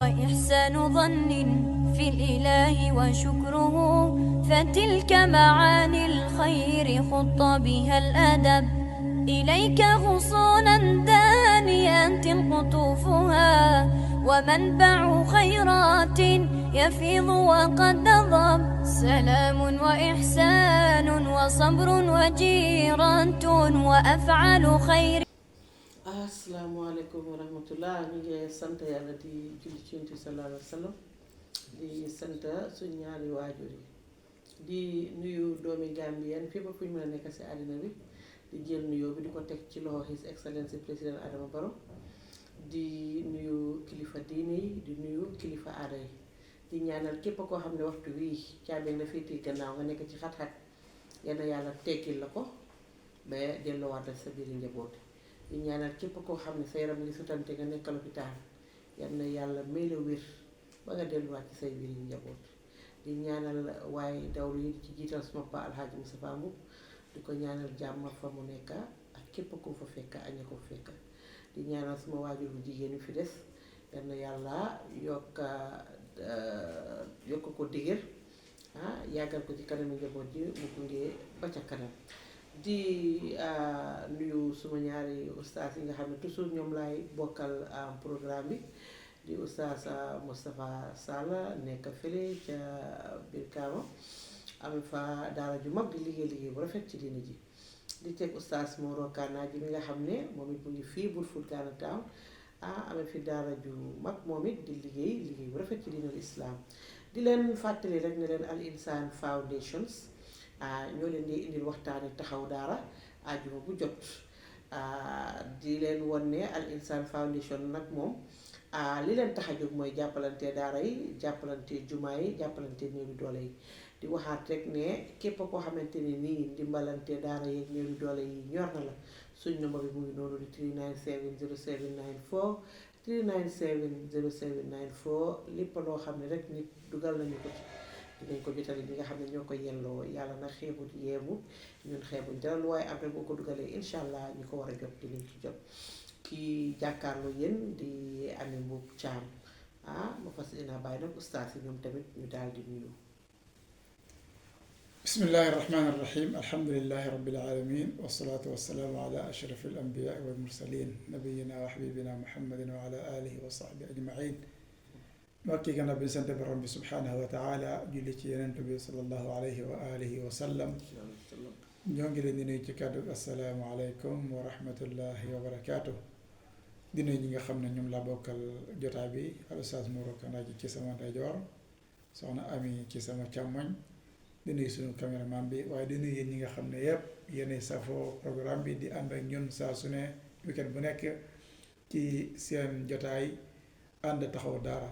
وإحسان ظن في الإله وشكره، فتلك معاني الخير خط بها الأدب. إليك غصونا دانيات قطوفها، ومنبع خيرات يفيض وقد نضب. سلام وإحسان وصبر وجيرة وأفعال خير. asalaamaaleykum wa rahmatullah. ñu ngi sant yàlla di julli ci Yonent bi sallallahu alayhi wa sallam, di sant suñ ñaari waajur yi, di nuyu doomi Gambien fépp fu ñu mën a nekk si àddina bi, di jël nuyoo bi di ko teg ci loxo His Excellency président Adama Barrow, di nuyu kilifa diine yi, di nuyu kilifa aada yi, di ñaanal képp koo xam ne waxtu wii caabi na féetee gannaaw nga nekk ci xat-xat, yal na yàlla teggil la ko ba delloowaat sa biir njaboot. di ñaanal képp koo xam ne sa yaram ngi sutante nga nekk lopitaan, yal na yàlla may la wér ba nga delluwaat ci say biir njaboot. di ñaanal waaye dawlu yi di ci jiital suma pa Alhaji Moustapha Mboup, di ko ñaanal jàmm fa mu nekk ak képp ku fa fekk ak ña ko fekk. di ñaanal suma waajur bu jigéen ñi fi des, yal na yàlla yokk ko dëgër yàggal ko ci kanam njaboot ji mu gunge ba ca kanam. di nuyu suma ñaari ustaas yi nga xam ne toujours ñoom laay bokkal programme bi, di ustaas Moustapha Sall nekk fële ca biir Kaama, am fa daara ju mag di liggéey bu rafet ci diine ji. di teg ustaas Moro Kana ji mi nga xam ne moom it mu ngi fii Brufut Ghana Town, amee fi daara ju mag moom it di liggéey bu rafet ci diinal islam. di leen fàttali rek ne leen Al Insaan Foundations ñoo leen di indil waxtaani taxaw daara àjjuma bu jot. di leen won ne Al Insaan Foundation nag moom li leen tax a jóg mooy jàppalante daara yi, jàppalante jumaa yi, jàppalante néewi doole yi. di waxaat rek ne képp koo xamante ne nii dimbalante daara yeeg néewi doole yi ñor na la, suñ numéro bi mu ngi noonu di 3970794 3970794. lépp loo xam ne rek nit dugal nañu ko ci dinañ ko jotale ñi nga xam ne ñoo ko yelloo. yàlla nag xeebut yeebut, ñun xeebuñ dara lu waaye am rek boo ko dugalee incha allah ñi ko war a jot dinañ ci jot. kii jàkkaarloo yéen di Ami Mboup Thiam ma fas yéene bàyyi nag ustaas yi ñoom tamit ñu daal di nuyu. bismillahi irrahmani irrahim alhamdulilahi rabilalamin wasalaatu wasalaamu ala ashraf alambiyaai walmursalin nabiyina wa xabibina muhammadin wa ala alihi wa sahbi ajmain. mbokk yi gannaaw bi ñu sant borom bi subhanahu wa taala julli ci yenent bi salallahu alayhi wa alihi wa sallam, ñoo ngi leen di nuyu ci kàddu assalaamu aleykum wa rahmatullahi wa barakaatu. di nuyu ñi nga xam ne ñoom laa bokkal jotaa bi, al ustaas Moro Kana ji ci sama ndeyjoor, soxna Ami ci sama càmmoñ, di nuyu suñu caméraman bi, waaye di nuyu yéen ñi nga xam ne yépp yéenay safoo programme bi di ànd ak ñun saa su ne weekend bu nekk ci seen jotaay ànd taxaw daara.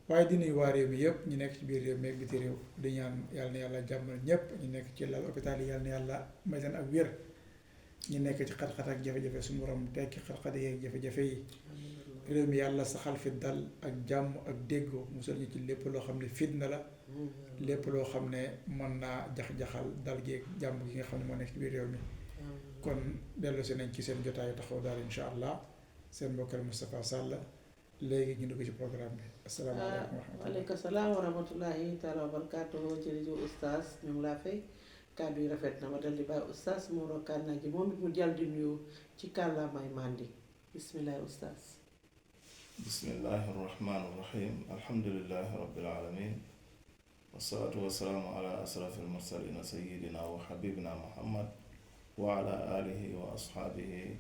waaye di nuyu waa réew mi yëpp ñu nekk ci biir réew mi ak biti réew, di ñaan yàlla na yàlla jàmmal ñépp, ñu nekk ci lal hôpital yi yàlla na yàlla may leen ak wér, ñu nekk ci xat-xat ak jafe-jafe suñu borom tekki xat-xat yi ak jafe-jafe yi. réew mi yàlla saxal fi dal ak jàmm ak déggoo, musal ñu ci lépp loo xam ne fitna la, lépp loo xam ne mën naa jax-jaxal dal gi ak jàmm gi nga xam ne moo nekk ci biir réew mi. kon dellu si nañ ci seen jotaayu taxaw daal incha allah, seen mbokkal Moustapha Sall. léegi ñu dugg ci programme bi. asalaamaaleykum wa rahmatulah. waaleykum salaam wa rahmatulahi taala wa barakaatuhu. jërëjëf ustaas ñu ngi laa fay, kàddu yi rafet na. ma dal di bàyyi ustaas Moro Kana ji moom it mu jàll di nuyu ci kàllaamay mandi. bismillahi ustaas. bismillahi rahmaani rahim. alhamdulilahi rabbil alamin. wasalaatu wasalaamu ala asrafi almursalina sayidina wa xabibina muhammad wa ala alihi wa ashaabihi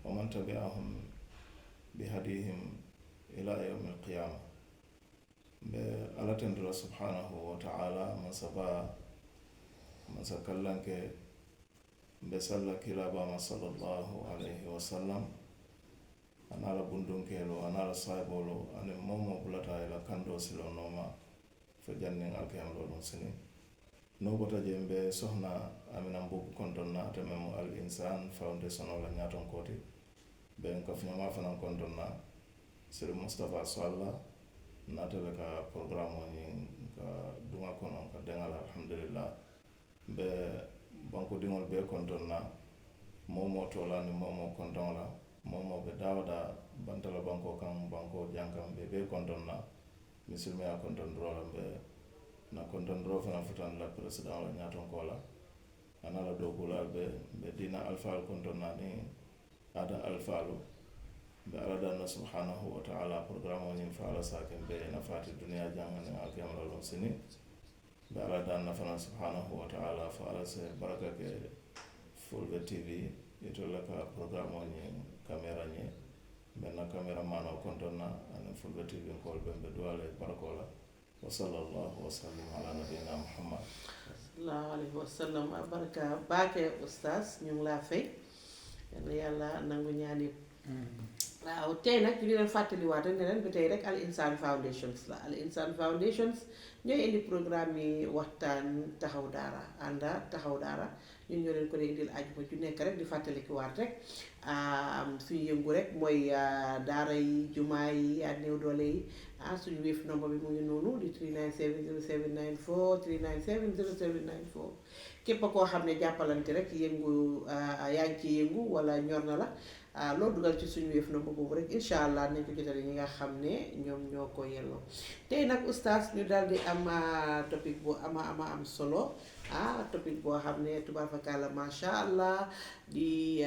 wa man tabiahum bi hadihim ila yawmi alqiyama. mbe alatendula subhanahu wa ta'ala mansa kallanke mbe salla kilabama sallallahu alayhi wa sallam, anala bundunkelu anala saybolu ani momo bulata ila kando silo noma fo jannin alkiyam lolum sini nobota je mbe sohna Amina Mboup kontonna tememu Al Insaan Foundation wala ñaton koti ben ko fñama fanan kontonna Sir Moustapha Sall natale ka programme ni ka dunga kono ka dengal alhamdulillah be banko dingol be kontonna momo tola ni momo konton la momo be dawda bantala banko kan banko jankam be konton na misilme a konton drola be na konton dro fana futan la president la nyaton ko la anala dokula be dina alfa konton na ni ada alfalu be ala danna subhanahu wa ta'ala programme ni faala saken be na fati dunya jangane akiyam la lon sini be ala danna fana subhanahu wa ta'ala faala se baraka ke Fulbe TV ito la ka programme ni camera ni benna camera mano kontona an Fulbe TV ko be duale barakola wa sallallahu wa sallam ala nabiyina Muhammad sallallahu alayhi wa sallam baraka baake oustaz ñu ngi laa fay yàlla nangu ñaani waaw tey nag ñu leen fàttaliwaat rek ne leen ba tey rek Al Insaan Foundations la Al Insaan Foundations ñooy indi programme yi waxtaan taxaw daara ànda taxaw daara ñun ñoo leen ko dee indil ajuma ju nekk rek di fàttalikuwaat rek suñu yëngu rek mooy daara yi jumaa yi yaa néew doole yi suñu wéef nombre bi mu ngi noonu di 3970794 3970794 képp koo xam ne jàppalante rek yëngu yaa ngi ci yëngu wala ñor na la loolu dugal ci suñu wéef nombre boobu rek incha allah nañ ko jotale ñi nga xam ne ñoom ñoo ko yelloo tey nag oustaz ñu daal di am topic bu am solo topic boo xam ne tubaarfakala masha allah di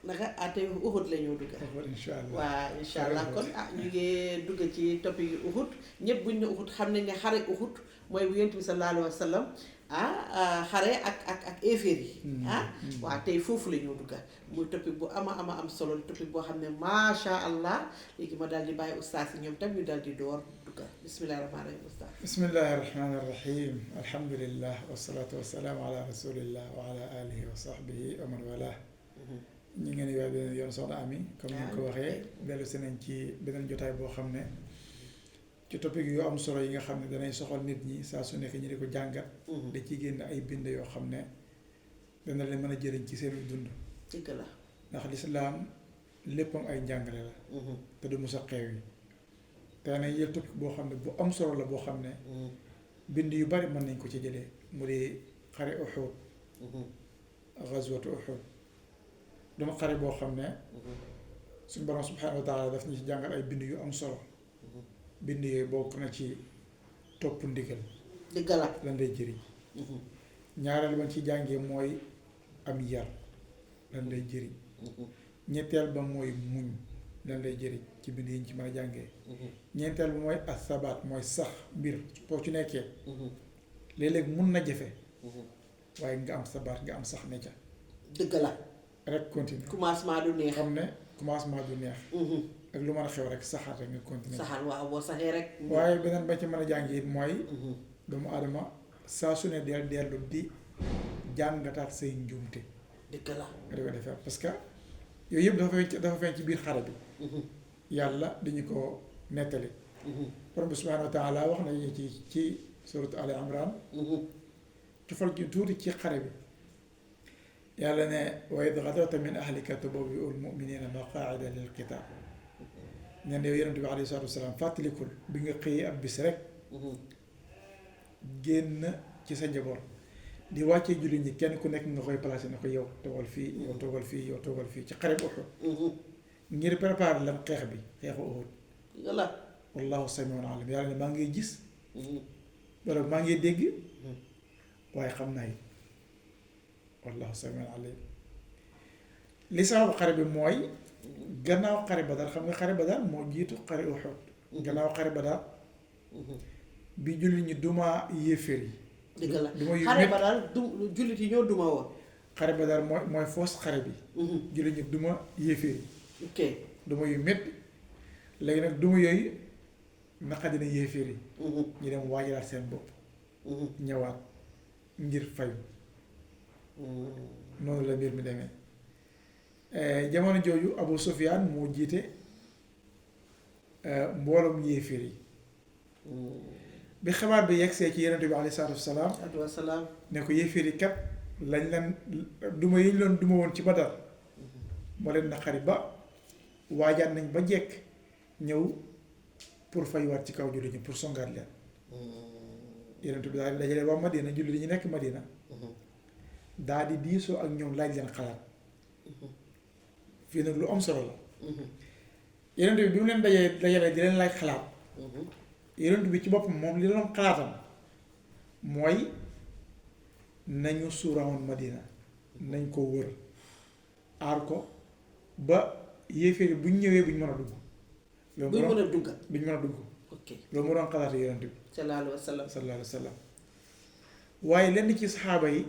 naka tey Uhud la ñoo dugga waa incha allah kon ñu ngi dugg ci topic yi Uhud ñëpp buñ ne Uhud xam nañ ne xare Uhud mooy bu Yonent bi sallallahu alayhi wa sallam xare ak éféer yi waaw tey foofu la ñoo dugga muy topic bu am solo topic boo xam ne masha allah léegi ma daal di bàyyi ustaas yi ñoom tam ñu daal di door dugga bismillahi rahmaani rahim ustaas bismillahi rahmaani rahim alhamdulillah wasalaatu wasalaamu ala rasulillah wa ala alihi wa sahbihi wa man wala ñu ngeen yowaay beneen yoon soxna Ami comme ni nga ko waxee dellu si nañ ci beneen jotaay boo xam ne ci topic yu am solo yi nga xam ne danay soxal nit ñi saa su nekk ñi di ko jàngat da ciy génn ay bind yoo xam ne dana leen mën a jëriñ ci seen dund dëgg la ndax lislaam léppam ay njàngale la te du musa xeew yi te nag yël topic boo xam ne bu am solo la boo xam ne bind yu bari mën nañ ko ci jëlee mu di xare Uhud ghazwatu Uhud dama xare boo xam ne suñu borom subhanahu wa taala daf ñu ci jàngal ay bind yu am solo bind yooyu bokk na ci topp ndigal dëgg la lan lay jëriñ ñaareel ba ci jàngee mooy am yar lan lay jëriñ ñetteel ba mooy muñ lan lay jëriñ ci bind yi ñu ci mën a jàngee ñeenteel ba mooy asabaat mooy sax mbir boo ci nekkee léeg-léeg mun na jafe waaye nga am sabaat nga am sax ne ca dëgg la rek continue commencement du neex xam ne commencement du neex ak lu mën a xew rek saxaat rek nga continue saxaar waaw boo saxee rek waaye beneen ba ci mën a jàng it mooy doomu aadama saa su ne del dellu di jàngataat say njuumte dëgg la nga di ko defar parce que yooyu yëpp dafa feeñ ci biir xare bi yàlla dañu ko nettali borom bi subhanahu wa taala wax nañu ci surat Ali Imran tufal ji tuuti ci xare bi yàlla ne wa id gadawta min ahlika tubawwi'ul mu'minina maqaa'ida lil qitaal ñen yow yonent bi alayhi salaatu wasalaam fàttalikul bi nga xëyee ab bis rek génn ci sa njaboot di wàccee jullit ñi kenn ku nekk nga koy placé ne ko yow toogal fii yow toogal fii yow toogal fii ci xare bu Uhud ngir préparer lan xeex bi xeexu Uhud yàlla wallahu samiun alim yàlla ne maa ngi gis wala maa ngi dégg waaye xam naa it wallahu samiun alim li sababu xare bi mooy gannaaw xare Badar xam nga xare Badar moo jiitu xare Uhud gannaaw xare Badar bi jullit ñi duma yéeféer yi dëgg la duma yu xare métti ba daal jullit yi ñoo duma woon xare Badar mooy foos xare bi jullit ñi duma yéeféer yi ok duma yu métti léegi nag duma yooyu naqadi na yéeféer yi ñu dem waajalaat seen bopp ñëwaat ngir fayu noonu la mbir mi demee jamono jooju Abu Sufyaan moo jiite mbooloom yéeféer yi bi xabaar bi yegsee ci Yonent bi alayhi salaatu wasalaam ne ko yéeféer yi kat lañ leen duma yi ñu leen duma woon ci Badar moo leen naqari ba waajaat nañ ba jekk ñëw pour fayuwaat ci kaw jullit ñi pour songaat leen Yonent bi daal dajale waa Madina jullit ñi nekk Madina daal di diisoo ak ñoom laaj leen xalaat fii nag lu am solo la yonent bi bi mu leen dajalee di leen laaj xalaat yonent bi ci boppam moom li doon xalaatam mooy nañu suurawoon Madina nañ ko wër aar ko ba yéeféeri buñ ñëwee buñ mën a dugg loolu buñ mën a dugga buñ mën a dugg ok loolu mu doon xalaat yonent bi sallallahu alayhi wa sallam sallallahu alayhi wa sallam waaye lenn ci saxaaba yi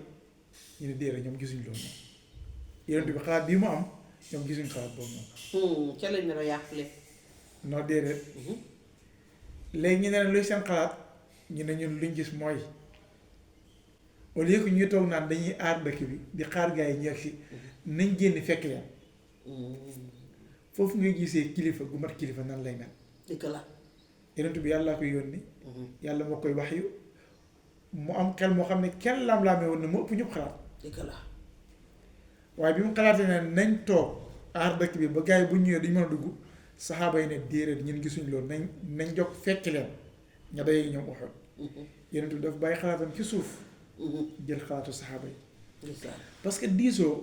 ñu ne déedéet ñoom gisuñ loolu moom yonent bi xalaat bii mu am ñoom gisuñ xalaat boobu moom ca lañ ne yàqule non déedéet léegi ñu ne leen luy seen xalaat ñu ne ñun luñ gis mooy au lieu que ñuy toog naan dañuy aar dëkk bi di xaar gaa yi ñeeg si nañ génn fekk leen foofu ngay gisee kilifa gu mat kilifa nan lay mel dëgg la yonent bi yàlla ko yónni yàlla moo koy wax yu mu am xel moo xam ne kenn lam-laamee woon ne mu ëpp ñëpp xalaat dëgg la waaye bi mu xalaatee ne nañ toog aar dëkk bi ba gars yi bu ñu ñëwee duñ mën a dugg saxaaba yi ne déedéet ñun gisuñ loolu nañ jog fekk leen ña day ñoom waxoon yonent bi daf bàyyi xalaatam ci suuf jël xalaatu saxaaba yi parce que diisoo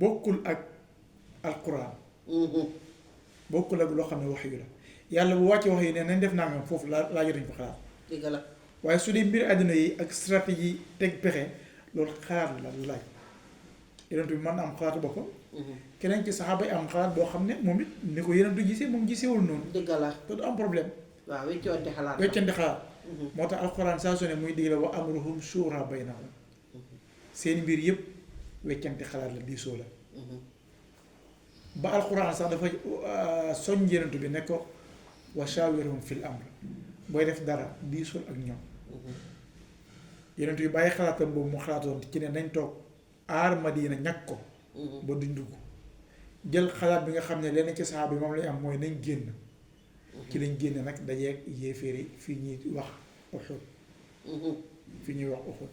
bokkul ak alquran bokkul ak loo xam ne wax yu la yàlla bu wàcce wax yi ne nañ def nangam foofu laa jotuñ fa xalaat dëgg la waaye su dee mbir àddina yi ak stratégie teg pexe loolu xalaat la laaj yonent bi mën na am xalaatu boppam keneen ci saxaaba yi am xalaat boo xam ne moom it ni ko yonent du gisee moom gisewul noonu dëgg la te du am problème waaw weccoonte xalaat weccante xalaat moo tax alxuraan saa su ne muy digle wa amruhum shura baynahum seen mbir yëpp weccante xalaat la diisoo la ba alxuraan sax dafa soñ yonent bi ne ko wa shawirhum fil amr booy def dara diisool ak ñoom yonent bi bàyyi xalaatam boobu mu xalaatoon ci ne nañ toog aar Madina ñàkk ko ba duñ dugg jël xalaat bi nga xam ne lenn ci saxaaba bi moom lañ am mooy nañ génn ci lañ génn nag dajeeg yéeféeri fii ñuy wax Uhud fii ñuy wax Uhud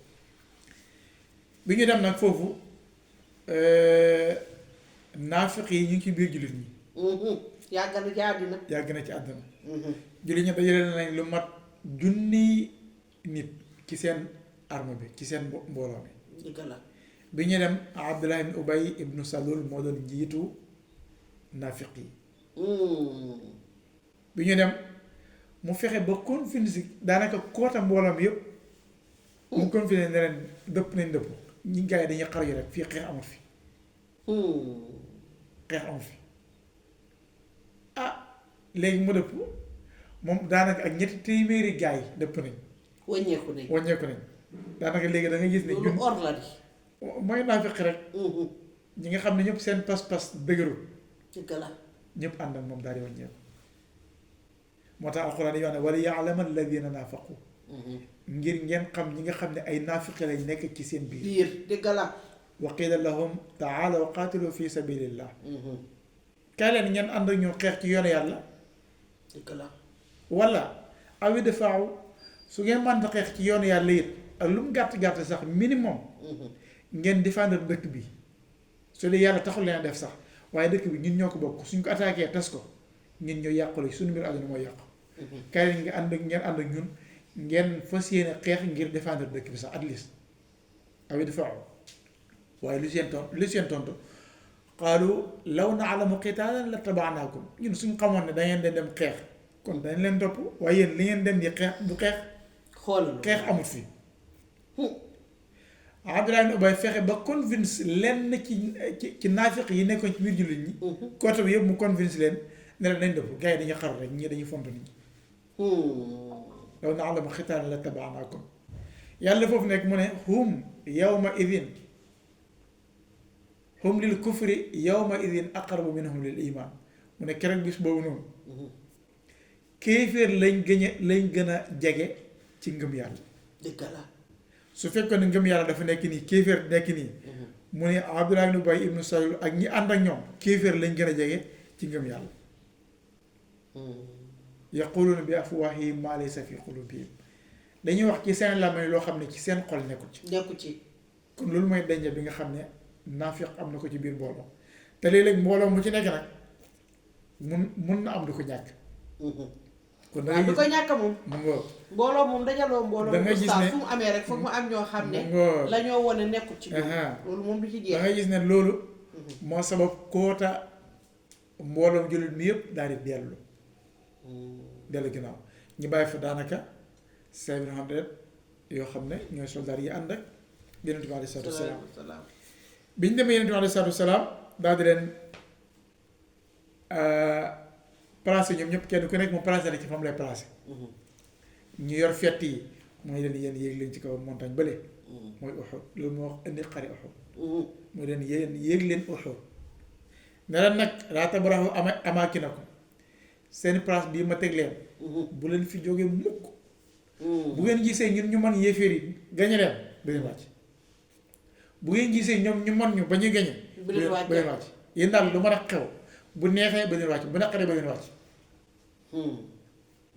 bi ñu dem nag foofu naafiq yi ñu ngi ci biir jullit ñi yàgg na ci àddina yàgg na ci àddina jullit ñi dajale nañ lu mat junni nit ci seen arme bi ci seen mbooloo mi dëgg la bi ñu dem Abdullah ibn Ubay ibnu Salul moo doon njiitu naafiq yi bi ñu dem mu fexe ba confiné daanaka koota mbooloo mi yëpp mu confiné ne leen dëpp nañ dëpp ñi gars yi dañuy xar yu rek fii xeex amut fi xeex amut fi ah léegi mu dëpp moom daanaka ak ñetti téeméeri gars yi dëpp nañ wàññeeku nañ daanaka léegi da nga gis ne loolu or la di mooy naafiq rek ñi nga xam ne ñëpp seen pas-pas dëgërul dëgg la ñëpp ànd ak moom daal di wàññeeku moo tax alxuraan yi wax ne wala ya'lama alladina naafaqu ngir ngeen xam ñi nga xam ne ay naafiqi lañ nekk ci seen biir dëgg la wa qiila lahum taalaw qaatilu fi sabilillah kaay leen ngeen ànd ak ñoom xeex ci yoonu yàlla dëgg la wala aw idfa'u su ngeen mënta xeex ci yoonu yàlla it ak lu mu gàtt-gàtt sax minimum ngeen défendre dëkk bi su dee yàlla taxul leen def sax waaye dëkk bi ñun ñoo ko bokk suñ ko attaqué tas ko ñun ñoo yàqule suñu mbir àdduna mooy yàqu kaay leen nga ànd ak ngeen ànd ak ñun ngeen fas yéene xeex ngir défendre dëkk bi sax at least aw idfa'u waaye lu seen tontu qaalu law na'lamu qitaalan la tabaanaakum ñun suñ xamoon ne da ngeen dem xeex kon dañ leen topp waaye yéen li ngeen dem di xeex du xeex xoolal xeex amut fi Abdullah ibn Ubay fexe ba convince lenn ci naafiq yi nekkoon ci biir jullit ñi côté bi yëpp mu convince leen ne leen nañ dëpp gars yi dañuy xaru rek ñii dañuy font nit ñi law na'lamu qitaalan la tabaanaakum yàlla foofu nekk mu ne hum yawma idin hum lil kufri yawma idin aqrabu minhum lil iman mu ne keroog bis boobu noonu kéeféer lañ gën a jege ci ngëm yàlla dëgg la su fekkoon ne ngëm yàlla dafa nekk nii kéeféer nekk nii mu ne Abdullah ibn Ubay ibnu Salul ak ñi ànd ak ñoom kéeféer lañ gën a jege ci ngëm yàlla yaquluuna bi afwaahihim maa laysa fi qulubihim dañuy wax ci seen làmmiñ loo xam ne ci seen xol nekku ci kon loolu mooy denja bi nga xam ne naafiq am na ko ci biir mbooloo te léeg-léeg mbooloo mu ci nekk nag mun na am du ko ñàkk kon da waaw ngay du gis ko ñàkk moom mu ngoog mbooloo moom dajaloo mbooloo da ngay gis oustaz ne fu mu amee rek foog mu am ñoo xam ne mu ngoog la ñoo wone nekkut ci ñoom Aha. loolu moom du ci da jeex ngay gis ne loolu moo sabab koota mbooloom jullit mi yëpp daal di dellu ginnaaw ñu bàyyi fa daanaka 700 yoo xam ne ñooy soldaar yi ànd ak yonent bi alayhi salaatu wasalaam salaam bi ñu demee yonent bi alayhi salaatu wasalaam daal di leen placé ñoom ñëpp kenn ku nekk mu placé rek ci fa mu lay placé ñu yor fett yi mooy leen yéen yéeg leen ci kaw montagne bële mooy Uhud loolu moo wax indi xari Uhud mooy leen yéen yéeg leen Uhud ne leen nag laa tabrahu amaakinakum seen place bii ma teg leen bu leen fi jógee mukk bu ngeen gisee ñun ñu mën yéeféer yi gañe leen bu leen wàcc bu ngeen gisee ñoom ñu mën ñu ba ñu gañe bu leen wàcc yéen daal lu mën a xew bu neexee ba leen wàcc bu naqaree ba leen wàcc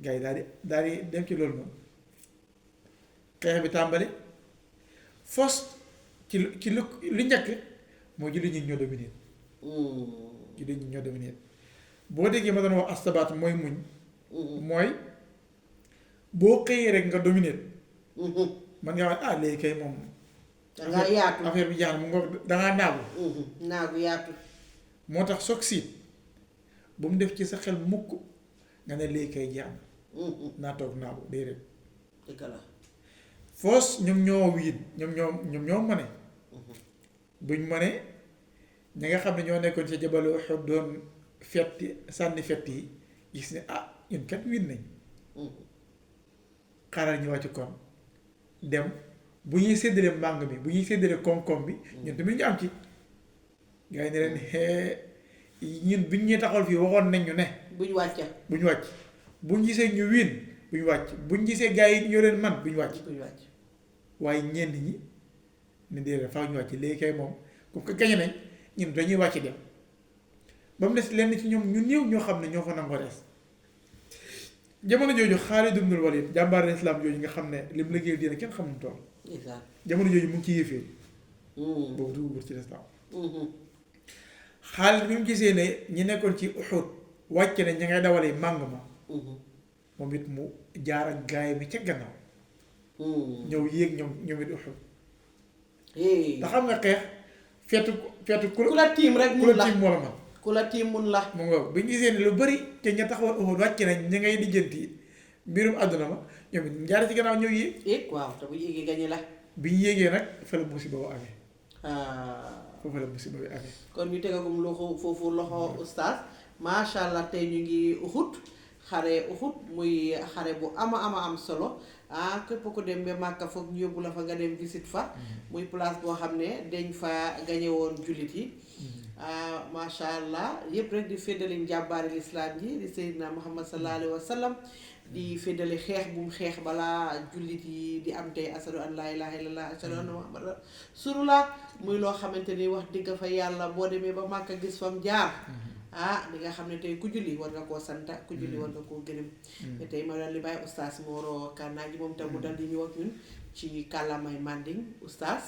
gars yi daal di dem ci loolu moom xeex bi tàmbali fos ci lu njëkk mooy jullit ñi ñoo dominé jullit ñi ñoo dominé boo déggee ma doon wax astabaat mooy muñ mooy boo xëyee rek nga dominé man nga wax ah léegi kay moom dangaa yaatu affaire bi jaaxal mu ngoog dangaa naagu naagu yaatu moo tax soog siit bu mu def ci sa xel mukk nga ne léegi kay jaax naa toog naagu déedéet dëgg la foos ñoom ñoo wiin ñoom ñoo mane buñ mane ñi nga xam ne ñoo nekkoon ci jabalu Uhud doon fetti sànni fett yi gis ne ah ñun kat wiin nañ xaaral ñu wàcc kon dem bu ñuy séddale màng mi bu ñuy séddale koom-koom bi ñun tamit ñu am ci gars yi ne leen ñun biñ ñuy taxawal fii waxoon nañ ñu ne buñ wàcca bu ñu wàcc buñ gisee ñu wiin bu ñu wàcc buñ gisee gars yi ñoo leen man bu ñu wàcc buñ wàcc waaye ñenn ñi ne déedéet faaw ñu wàcc léegi kay moom comme que gañe nañ ñun dañuy wàcc dem ba mu des lenn ci ñoom ñu néew ñoo xam ne ñoo fa nangoo des jamono jooju Xaalid ibnul Waliid jàmbaar islam jooju nga xam ne lim liggéeyal diine kenn xamul tool jamono jooju mu ngi ci yéefee boobu dugub ci lislaam Xaalid bi mu gisee ne ñi nekkoon ci Uhud wàcc ne ña ngay dawalee màng ma moom it mu jaar ak gaay mi ca gannaaw ñëw yéeg ñoom it Uhud te xam nga xeex feetu ku la tiim rek ku la tiim moo la man ku la tiim mun la mu ngoog bi ñu gisee ne lu bari te ña taxawal Uhud wàcc nañ ña ngay lijjanti mbirum àdduna ma ñoom it jaar ci gannaaw ñëw yéeg waaw te bu yéegee gañe la bi ñu yéegee nag fa la musiba bu amee foofu la musiba bi amee kon ñu tegagum loxo foofu loxo oustaz macha allah tey ñu ngi Uhud xare Uhud muy xare bu ama am solo képp ku dem ba Màkka foog ñu yóbbu la fa nga dem visite fa muy place boo xam ne dañ fa gañe woon jullit yi macha allah yëpp rek di féddali njàmbaari lislaam ji di Seydina Muhammad sallallahu alayhi wa sallam di féddali xeex bu mu xeex balaa jullit yi di am tey asadu an laa ilaaha illallah asadu anna Muhammad rasulullah muy loo xamante ni wax digg fa yàlla boo demee ba Màkka gis fam jaar li nga xam ne tey ku julli war nga koo santa ku julli war nga koo gërëm te tey ma dal li bàyyi oustaz Moro Kànnaa ji moom tam mu dal di ñëw ak ñun ci kàllaamay Manding oustaz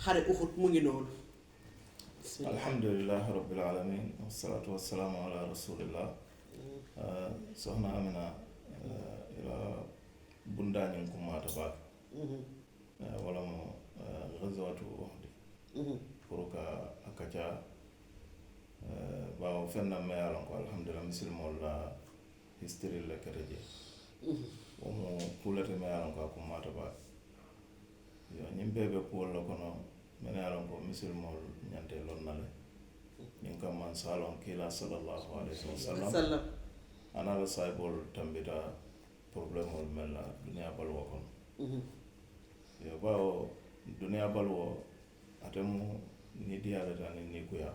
xare Uhud mu ngi noonu alhamdulillahi rabbil alamin wassalaatu wassalaamu ala rasulillah soxna Amina ila bundañum kummata baak wala mo ghazwatu Uhud pour ka akaca bawo fenna me yalon ko alhamdulillah misilmol la history la kete je womo kulete me yalon ko kummata baak yo ñim bebe kuwol la kono mene yalon ko misilmol ñante lon nale ñin kam man salon kila sallallahu alayhi wa sallam ana la saybol tambita problème ol mel la duniya balwo kono yo bawo duniya balwo atemu ni diyale tan ni kuya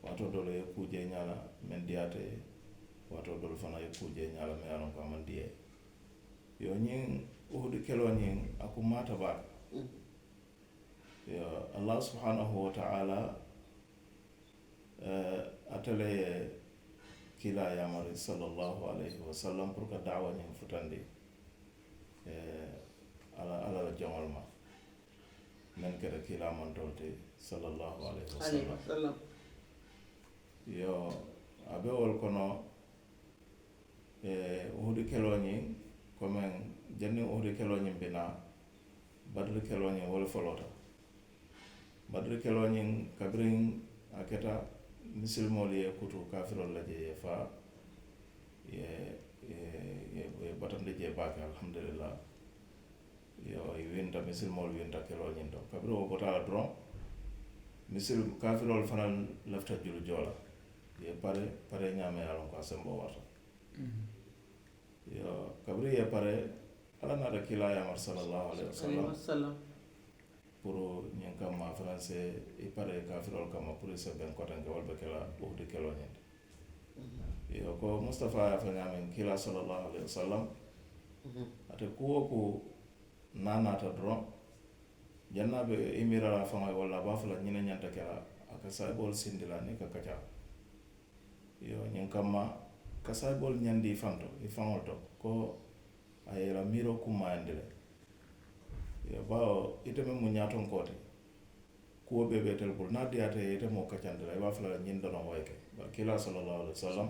wato dole ye kuje ñala men diyate wato dole fana ye kuje ñala me yalon ko man diye yo ñin Uhud kelo ñin aku mata ba yo Allah subhanahu wa ta'ala atale kila yamari sallallahu alayhi wa sallam pour que da'wa ñin futandi ala la jamal ma men kere kila man tolte sallallahu alayhi wa sallam yo abe wol kono uhudi keloo ñiŋ comme janniŋ uhudi keloo ñiŋ bi naa badiri keloo ñiŋ wo le folota badiri keloo ñiŋ kabiriŋ a keta misilimoolu ye kutu kafirolu la je ye faa ye batandi je baake alhamdulillah yo winta misilimoolu winta keloo ñiŋ to kabiri wo bota la doroŋ kafirolu fanaŋ lafita julu joo la ye pare ñaame ye a loŋ ko a semboo warta yo kabiri ye pare ala naata kilaa yamar sallallahu alayhi wa sallam pour ñiŋ kamma fanaŋ se i pare kafirolu kamma pour i se beŋ kotenke wolu be kela uhudi keloo ñiŋ yo ko Mustafa ye a fo ñaameŋ kilaa sallallahu alayhi wa sallam ate kuwo ku naa naata doroŋ janna be i miira la faŋo ye walla a be a fo la ñine ñanta ke la a ka sayiboolu sindi la niŋ ka kaca yo ñiŋ kamma ka sayiboolu ñandi i faŋol to ko a ye la miiroo kummayandi le yo bawo ite meŋ mu ñaatonkoo ti kuwo bee be itelu bulu niŋ a diyaata ye ite moo kacandi la i be a fo la ñiŋ doroŋ wo ye ke bari kilaa sallallahu alayhi wa sallam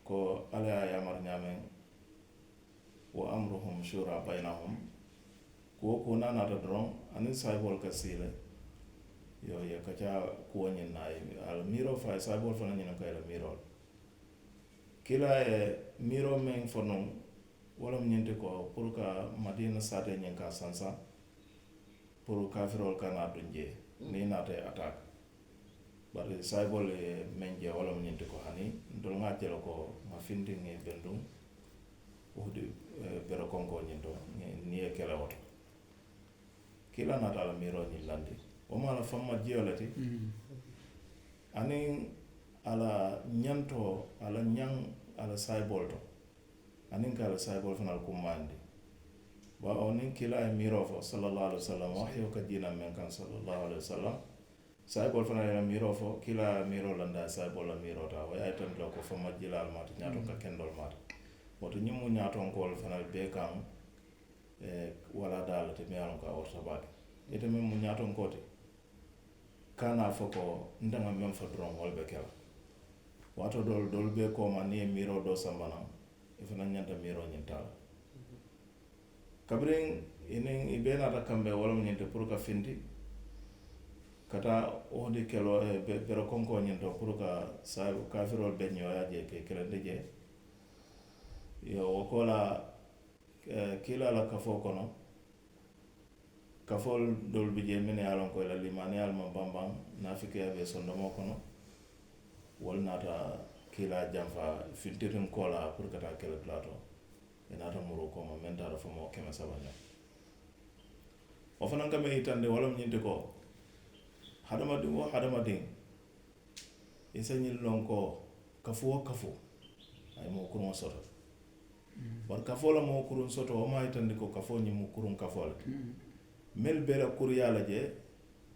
ko alla ye a yamar ñaameŋ wa amruhum shura baynahum kuwo kuwo naa naata doroŋ aniŋ sayiboolu ka sii le yo ye kaca kuwo ñiŋ na a la miiroo fa ye sayiboolu fanaŋ ñiniŋ ka i la miiroo la kila ye miiroo meŋ fo nuŋ wo lemu ñiŋ ti ko pour ka madina saatee ñiŋ ka sansaŋ pour kafiroolu ka naa duŋ jee niŋ i naata ye attaque bari sayiboolu ye meŋ je wo lemu ñiŋ ti ko hani ntolu ŋa je le ko ŋa fintiŋ ŋa benduŋ uhudi bere konkoo ñiŋ to niŋ ye kele woto kila naata a la miiroo ñiŋ landi wo mu a la famma jio le ti aniŋ a la ñantoo a la ñaŋ a la sayiboolu to aniŋ ka a la sayiboolu fanaŋ kummaandi bawo niŋ kila ye miiroo fo sallallahu alaihi wa sallam wahyoo ka jiinaŋ meŋ kaŋ sallallahu alaihi wa sallam sayiboolu fanaŋ ye la miiroo fo kila ye miiroo landi a ye sayiboolu la miiroo taa wo ye a yitandi la ko famma jilaalu maata ñaato ka kendoolu maata woto ñiŋ mu ñaatonkoolu fanaŋ bee kaŋ wala daa le ti miŋ ye a loŋ ko a warata baake ite meŋ mu ñaatonkoo ti ka naa fo ko nte ŋa meŋ fo doroŋ wolu be ke la waato doolu bee kooma niŋ ye miiroo doo samba naŋ i fanaŋ ñanta miiroo ñiŋ taa la kabiriŋ i bee naata kambe wo lemu ñiŋ ti pour ka finti ka taa uhudi keloo bere konkoo ñiŋ to pour ka kafiroolu be ñooyaa jee ke kelendi jee yo wo ko la kiila la kafoo kono kafoolu doolu bi jee minnu ye a loŋ ko i la limaaniyaalu maŋ banbaŋ naafikeya be sondomoo kono wolu naata kiilaa janfa fintiriŋ koo la pour ka taa kele dulaa to i naata muruu kooma meŋ taata fo moo 700 ñoŋ wo fanaŋ ka meŋ yitandi wo lemu ñiŋ ti ko hadamadiŋ wo hadamadiŋ i se ñiŋ loŋ ko kafu wo kafu a ye moo kuruŋo soto bari kafoo la moo kuruŋ soto wo maa yitandi ko kafoo ñiŋ mu kuruŋ kafoo le melu bee la kuruyaa la je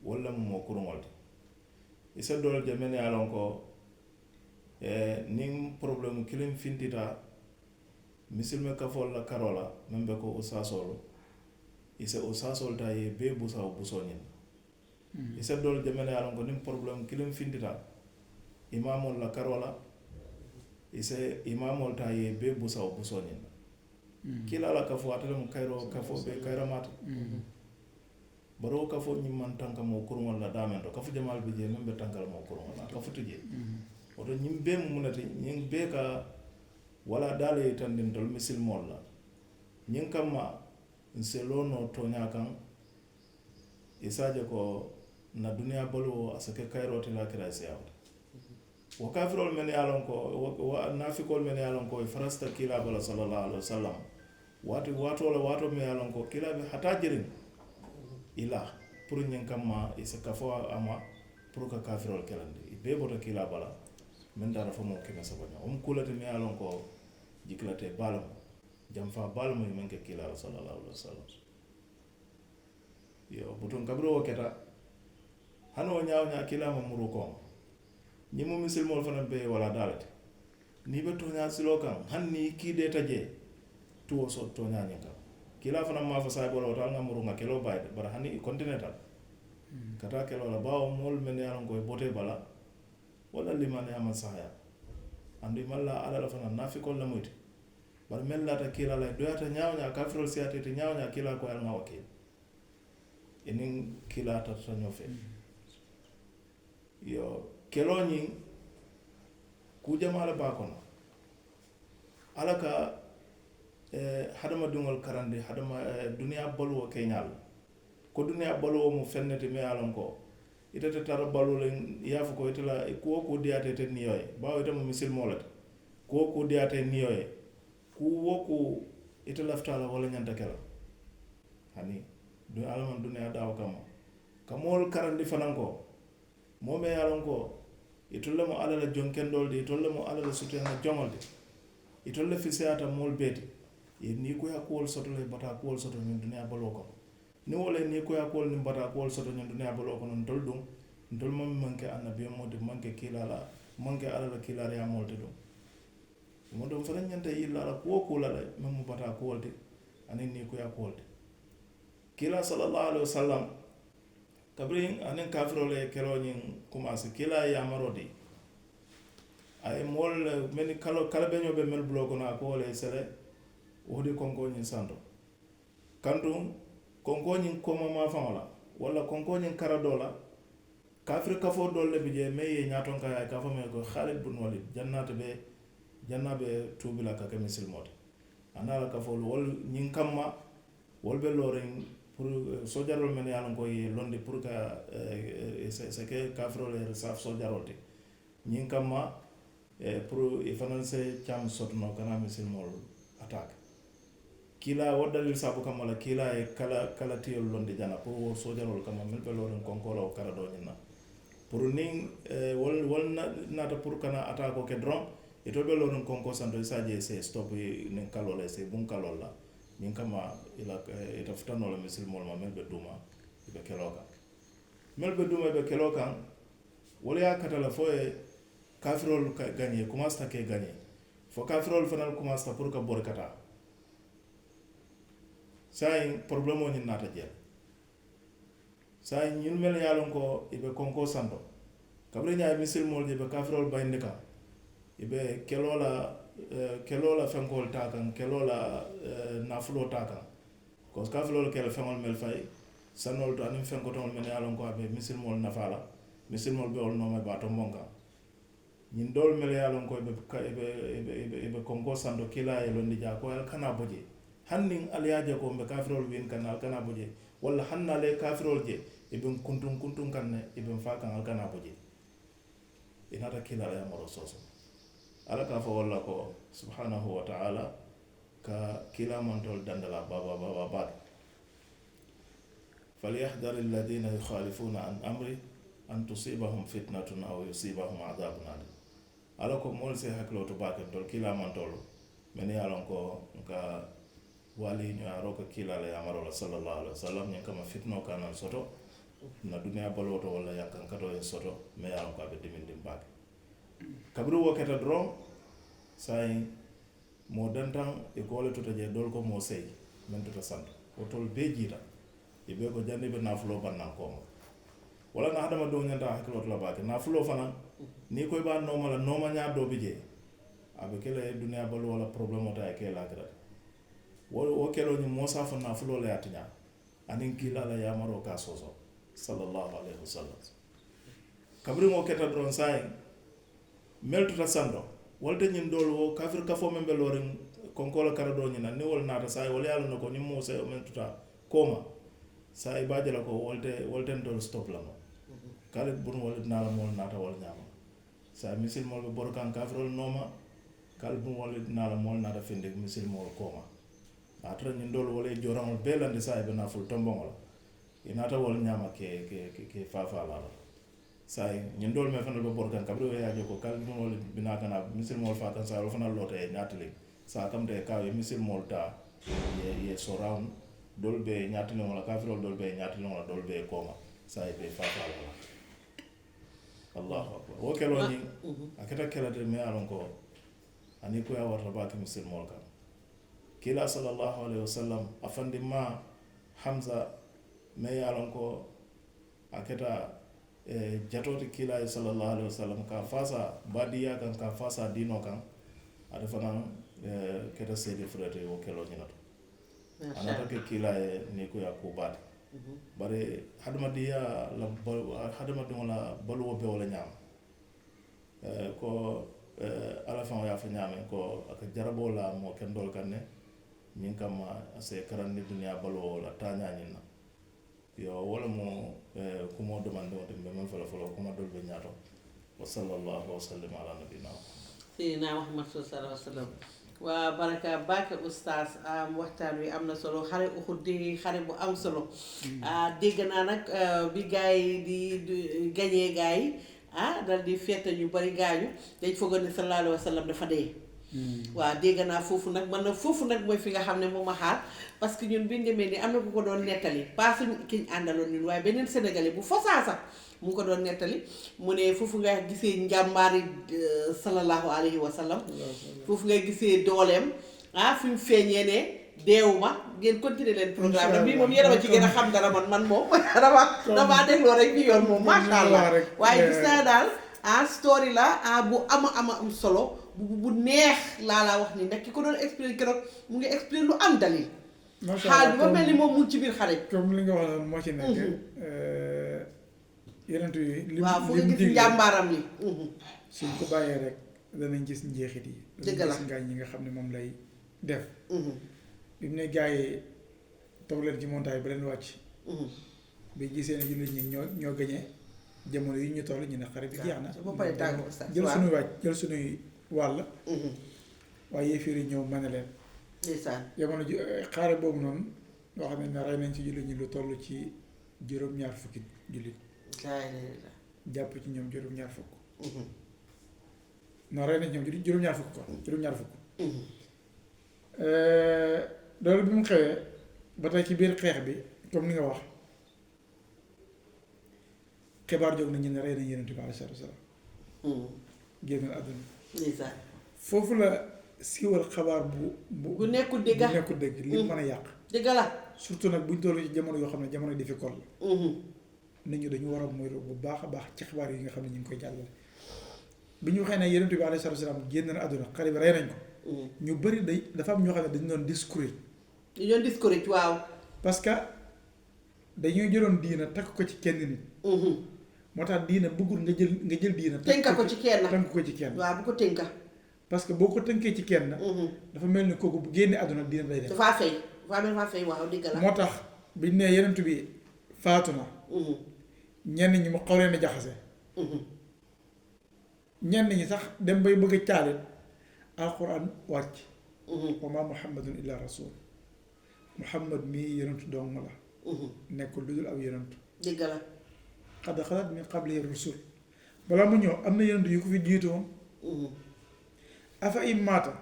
wolu lemu moo kuruŋolu ti i se doolu je mennu ye a loŋ ko niŋ porobilemu kiliŋ fintita misilime kafoolu la karoo la meŋ be ko usaasoolu i se usaasoolu taa ye bee busa wo busoo ñiŋ i se doolu je mennu ye a loŋ ko niŋ porobilemu kiliŋ fintita imaamoolu la karoo la i se imaamoolu taa ye bee busa wo busoo ñiŋ kiilaa la kafoo ate lemu kayiroo kafoo be kayiramaata bari wo kafoo ñiŋ maŋ tanka moo kuruŋolu la daamento kafu jamaalu bi jee meŋ be tanka la moo kuruŋolu la kafu ti jee woto ñiŋ bee mu mu ne ti ñiŋ bee ka wala daa le yitandi ntolu misilimoolu la ñiŋ kamma nse loo noo tooñaa kaŋ i se a je ko na duniyaa baluwo a se ke kayiroo ti laakira i siyaata wo kafiroolu mennu ye a loŋ ko naafikoolu mennu ye a loŋ ko i farasita kiilaa bala sallallahu alaihi wa sallam waatoo la waatoo meŋ ye a loŋ ko kiilaa be hataa jiriŋ i la pour ñiŋ kamma i se kafo a ma pour ka kafiroolu kelandi i bee bota kiilaa bala meŋ taata fo moo 700 ñoŋ wo mu kuu le ti meŋ ye a loŋ ko jikilatee baa lemu janfaa baa lemu i meŋ ke kiilaa la sallallahu alaihi wa sallam yo butuŋ kabiri wo keta hani wo ñaa wo ñaa kiilaa ma muruu koŋ ñiŋ mu misilimoolu fanaŋ bee ye wala daa le ti niŋ i be tooñaa siloo kaŋ hani niŋ i kiideeta jee tuwo so tooñaa ñiŋ kaŋ kiilaa fanaŋ maa fo saayiboo la woto ali ŋa muruu ŋa keloo bayi de bari hani i kontineeta ka taa keloo la bawo moolu mennu ye a loŋ ko i botee bala walla limaaniyaa maŋ sahayaa andi malla ala la fana nafikol la muyti bar mella ta kila la doyata nyaawnya kafirol siate te nyaawnya kila ko al ngawakil enin kila ta tanyo fe yo keloni ku jamaala ba kono alaka hadama dungol karande hadama duniya baluwo keñal ko duniya baluwo mo fennete me alon ko itata tara balulen yafu ko itala ko diate te niyoy bawo itama misil molata ko diate niyoy ku woku itala ftala wala nyanta kala hani du alaman duniya daw kamol karande fananko moome yalon ko itolle mo alala jonkendolde itolle mo alala sutena jongolde itolle fiseyata mol beeti ni ko yakol soto le bata ko soto ni duniya balo ko ni wala ni ko yakol ni bata ko soto ni duniya balo ko non tol dum tol mom manke annabi mode manke kilala manke alala kilala ya molde dum mo don fa nyanta yilla la ko la mem bata ko wolde anen ni ko yakol kila sallallahu alaihi wasallam kabrin anen kafirole keloñin commencé kila ya marodi ay mol men kala beñobe mel bloco na ko le sele wodi konkoñin santo kantum konkoñin koma ma fangola wala konkoñin karadola kafir kafo dolle bije meye nyaton kay ka fami ko Khalid bin Walid jannabe tubila ka kemisil mode anala kafo wol nyin kamma wol be loren pour sojarol men yalon ko yi londi pour ka c'est que kafirol saf sojarol te nyin kamma pour finance cham sotno kana misil mol attaque kila wadalil sabu kamala kila e kala tiyol londi jana pour sojarol kama mel be loren konkola o karado nyina pour ning wol nata pour kana attaque ke dron e to be loren konko santo saje se stop nin kalola se bun kalola min kama ila ita futano la misil mol ma mel be duma be keloka be keloka wala ya katala fo e kafirol ka gagner commence ta ke gagner fo kafirol fanal commence ta pour ka borkata say problème woni nata jel say ñun mel yalon ko ibe konko santo kabre nyaay misil mol je be kafirol bayndika ibe kelola fenkol takan kelola nafulo takan ko kafirol kel fenkol mel fay sanol to anim fenko ton men yalon ko abe misil mol nafala misil mol be ol no me bato monka ñin dol mel yalon ko ibe konko santo kila e londi ja ko al kana boje hannin aliyaje ko be kafirol win kanal kana boje walla hannale kafirol je ibn kuntun kanne ibn fakan al kana boje inata kila ya maro soso ala ka fa walla ko subhanahu wa ta'ala ka kila man tol dandala baba falyahdhar alladhina yukhalifuna an amri an tusibahum fitnatun aw yusibahum adhabun alim ala ko mol se haklo to baken tol kila man tol men yalon ko ka wali ñu aro ko kila la amaro sallallahu alaihi wasallam ñen kama fitno kanal soto na dunya baloto wala yakkan kato en soto me yalon ko be dimindim baake kabru woketa dron say mo dantan e ko le tuta je dol ko mo sey men tuta sant o tol be jita e be ko jande be nafulo bannan ko wala na adama do nyanta hakilo la baake nafulo fana ni koy ba no mala no ma nya do bije abe kele dunya balo wala problème ta e kela kra wo kelo ni mosa fa nafulo la yatinya anin kila la yamaro ka soso sallallahu alaihi wasallam kabri mo keta dron say meltuta sando wolde ñin dol wo kafir ka fo membe lorin konkola karado ñina ni wol nata say wol yalla nako ni musa o meltuta koma say baajala ko wolde dol stop la mo kale bun wol nala mol nata wol ñama say misil mol be borkan kafirol noma kal bun wol nala mol nata finde misil mol koma atra ñin dol wol e joramol belande say be na ful tombongol inata wol ñama ke fafa la say ñin dol me fanal be borkan kabro ya joko kal dum wol bina kana misil mol fa kan sa ro fanal lote ñatale sa kam de ka misil mol ta ye soram dol be ñatale wala kafiro dol be ñatale wala dol be koma say be fa fa wala Allahu akbar o kelo ni akata kala de me alon ko ani ko ya warta ba misil mol kan kila sallallahu alaihi wasallam afandi ma Hamza me alon ko akata jatoti kiila sallallahu alaihi wasallam ka fasa badiya kan ka fasa dino kan ada fana keta sedi frete wo kelo nyinato anata ke kiila ni ko ya ko bade bare hadamadiya la hadamadiya la baluwo be wala nyam ko ala fa ya fa nyame ko aka jarabo la mo kendol kanne min kama ase karandi dunya baluwo la tanya nyina yo wala mo kumo demande o tembe man fala kuma dol be nyaato wa sallallahu wa sallam ala nabina sayyidina Muhammad sallallahu alaihi wasallam wa baraka baka oustaz waxtaan wi am na solo xare Uhud di xare bu am solo dégg naa nag bi gars yi di gañee gars yi dal di fête ñu bari gaañu dañ foogoon ne sallallahu alayhi wasallam dafa dee waaw dégg naa foofu nag man nag foofu nag mooy fi nga xam ne moom a xaar parce que ñun biñ demee ni am na ku ko doon nettali pas suñ kiñ àndaloon ñun waaye beneen sénégalais bu fasaa sax mu ngi ko doon nettali mu ne foofu nga gisee njàmbaari sallallahu alayhi wa sallam foofu ngay gisee dooleem fi mu feeñee ne deewuma ngeen continuer leen programme bi moom yéen a ma ci gën a xam dara man moom dama dégloo rek bi yoon moom masha Allah waaye gis naa daal story la bu am solo bu neex laa wax ni nag ki ko doon expliquer keroog mu ngi expliquer lu am dalil xaal bi ba mel ni moom mu ci biir xale comme li nga wax noonu moo ci nekk yeneen yi waaw fu nga gis njàmbaaram li suñ ko bàyyee rek danañ gis njeexit yi dëgg la danañ gis ngaañ ñi nga xam ne moom lay def bi mu ne gars yi toog leen ci montagne ba leen wàcc bi gisee ne jullit ñi ñoo gañee jamono yi ñu toll ñu ne xare bi jeex na jël suñuy wàcc jël suñuy wàll waaye yéeféer yi ñëw mën a leen jamono ji xare boobu noonu wax nañ ne rey nañ ci jullit ñi lu toll ci juróom-ñaar fukki jullit jàpp ci ñoom juróom-ñaar fukk non rey nañ ci ñoom juróom-ñaar fukk ko juróom-ñaar fukk loolu bi mu xewee ba tey ci biir xeex bi comme ni nga wax xibaar jóg nañu ne rey nañ Yonent bi alayhi salaatu wa salaam génn àdduna foofu la siiwal xabaar bu nekkul dëgg bu nekkul dëgg li mën a yàq dëgg la surtout nag buñ toll ci jamono yoo xam ne jamono difficile la nit ñi dañu war a moytu bu baax a baax ci xibaar yi nga xam ne ñu ngi koy jàllale bi ñu waxee ne Yonent bi alayhi salaatu wa salaam génn na àdduna xale bi rey nañ ko ñu bëri dafa am ñoo xam ne dañu doon discourage waaw parce que dañuy jëloon diina takk ko ci kenn nit moo tax diina bëggul nga jël diina tënka ko ci kenn tënk ko ci kenn waaw bu ko tënka parce que boo ko tënkee ci kenn dafa mel ni kooku bu génnee àdduna diina day def dafaa fay waaw dëgg la moo tax biñ ne Yonent bi faatu na ñenn ñi mu xaw leen a jaxase ñenn ñi sax dem bay bëgg a caalit alquran wàcc wa ma muhammadun illa rasul muhammad mii yonentu dong la nekkul lu dul aw yonentu dëgg la qad xalat min qablihi rusul balaa mu ñëw am na yonentu yu ko fi jiitu woon afa in maata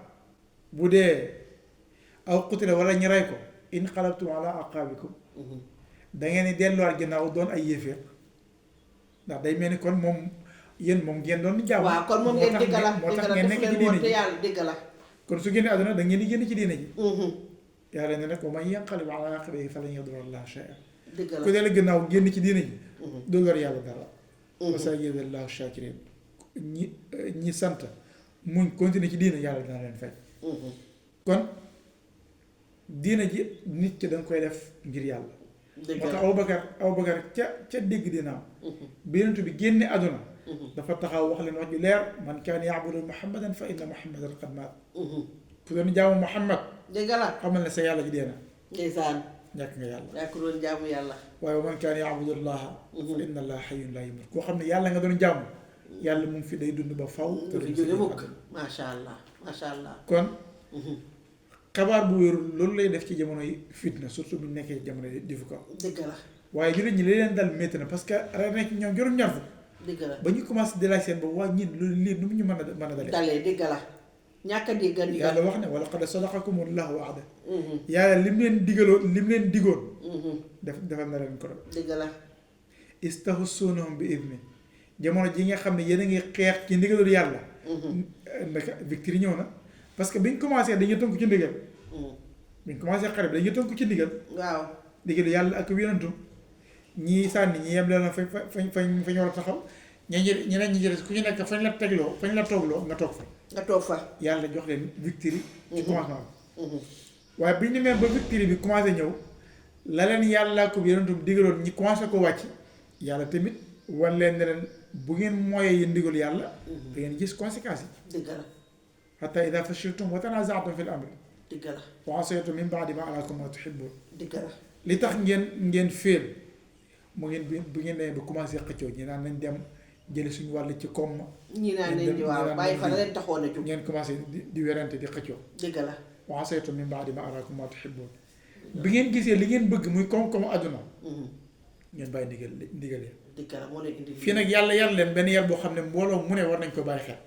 bu dee aw qutila wala ñu rey ko in qalabtum ala aqaabikum da ngeen di delluwaat ginnaaw doon ay yéeféer ndax day mel ni kon moom yéen moom ngeen doon jàmm waaw kon moom ngeen dëgg la moo tax ngeen nekk ci diine ji yàlla dëgg la kon su génnee àdduna da ngeen di génn ci diine ji yàlla ne nag wa man yanqalib ala aqibayhi falan yadurra llaha shay'an dëgg la ku dee la gannaaw génn ci diine ji doo lor yàlla dara wa sayajzi llaahu shaakiriin ñi sant muñ continuer ci diine yàlla dina leen fay kon diine ji nit ki danga koy def ngir yàlla moo tax Abubakar ca dégg dinaam bi Yonent bi génne àdduna dafa taxaw wax leen wax ju leer man kaana ya'budu muhammadan fa inna muhammadan qad maat ku doon jaamu Muhammad dëgg la xamal ne sa yàlla ji dee na ndeysaan ñàkk nga yàlla yaa ko doon jaamu yàlla waaye wa man kaana ya'budu llaha fa inna llaha hayyun laa yamuut koo xam ne yàlla nga doon jaamu yàlla mu ngi fi day dund ba faw te du fi jóge mukk masha allah kon xabaar bu wérul loolu lay def ci jamono yi fitna surtout bu ñu nekkee ci jamono yi difu ko dëgg la waaye jullit ñi li leen dal métti na parce que rey na ci ñoom juróom-ñaar fukk dëgg la ba ñu commencé di laaj seen boobu waa ñin loolu lii nu mu ñu mën a dalee dëgg la ñàkk a dégg yàlla wax ne wa laqad sadaqakumullahu wa'da yàlla lim leen digoon defal na leen ko doon dëgg la istahussunahum bi idni jamono ji nga xam ne yéen a ngi xeex ci ndigalul yàlla naka victoire ñëw na parce que biñ commencé dañuy tënku ci ndigal biñ commencé xare bi dañuy tënku ci ndigal waaw ndigalu yàlla ak yonentum ñii sànni ñi yem leen fañ war a taxaw ñeneen ñi jël ku ñu nekk fañ la tegloo fañ la toogloo nga toog fa. nga toog fa. yàlla jox leen victoire ci commencement bi. waaye bi ñu demee ba victoire bi commencé ñëw la leen yàlla ko yonentum digaloon ñi commencé ko wàcc yàlla tamit wan leen ne leen bu ngeen mooyee yéen ndigal yàlla. da ngeen gis conséquences yi. dëgg la. hatta idaa fashiltum wa tanaza'tum fil amri. dëgg la. wa asaytum min ba'di ma araakum maa tuhibbuun. dëgg la. li tax ngeen féel mu ngeen bu ngeen demee ba commencé xëccoo ñi naan nañ dem jële suñu wàll ci koom ma. ñi naan nañ di waaw bàyyi fa la leen taxoon a jóg. ngeen commencé di werante di xëccoo. dëgg la. wa asaytum min ba'di ma araakum maa tuhibbuun. bi ngeen gisee li ngeen bëgg muy koom-koomu àdduna. ngeen bàyyi ndigal yi. dëgg la moo leen indi. fii nag yàlla yar leen benn yar boo xam ne mbooloo mu ne war nañ ko bàyyi xel.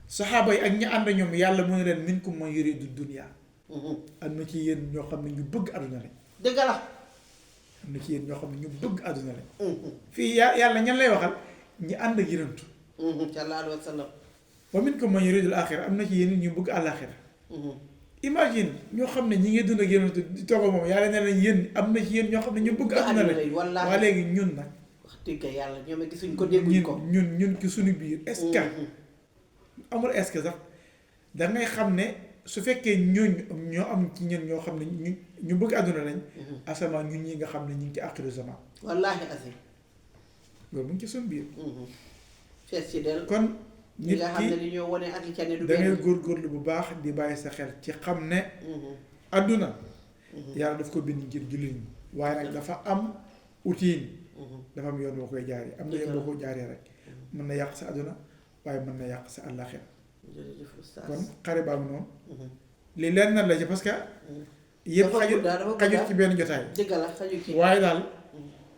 saxaaba yi ak ñi ànd ñoom yàlla mu ne leen minkum man yuridu dunya. am na ci yéen ñoo xam ne ñu bëgg àdduna lañ. dëgg la. am na ci yéen ñoo xam ne ñu bëgg àdduna lañ. fii yàlla ñan lay waxal ñi ànd ak yonentu. sallallahu alayhi wa sallam. wa minkum man yuridu al-aaxira am na ci yéen ñu bëgg àllaaxira. imagine ñoo xam ne ñi ngi dund ak yonentu di toog moom yàlla ne leen yéen am na ci yéen ñoo xam ne ñu bëgg àdduna lañ. wallaahi waa léegi ñun nag. wax dëgg yàlla ñoom a gisuñ ko dégguñ ko. ñun ci suñu biir est-ce que amul est-ce que sax da ngay xam ne su fekkee ñoo am ci ñun ñoo xam ne ñu bëgg àdduna lañ. asamaan ñun ñi nga xam ne ñu ngi ci àxiru zaman. wallaahi azim. loolu mu ngi ci suñu biir. fees ci del. kon nit nga xam ne li ñoo wane ak li ca ne du da ngay benn. góorgóorlu bu baax di bàyyi sa xel ci xam ne. àdduna. yàlla daf ko bind ngir jullit ñi waaye nag dafa am utiin. dafa am yoon boo koy jaaree am na yoon boo ko jaaree rek. mën na yàq sa àdduna waaye mën na yàq sa àllaaxira. jërëjëf oustaz. kon xare baa ngi noonu. li leen na la ci parce que. yëpp xajut ci benn jotaay. dëgg la xajut ci. waaye daal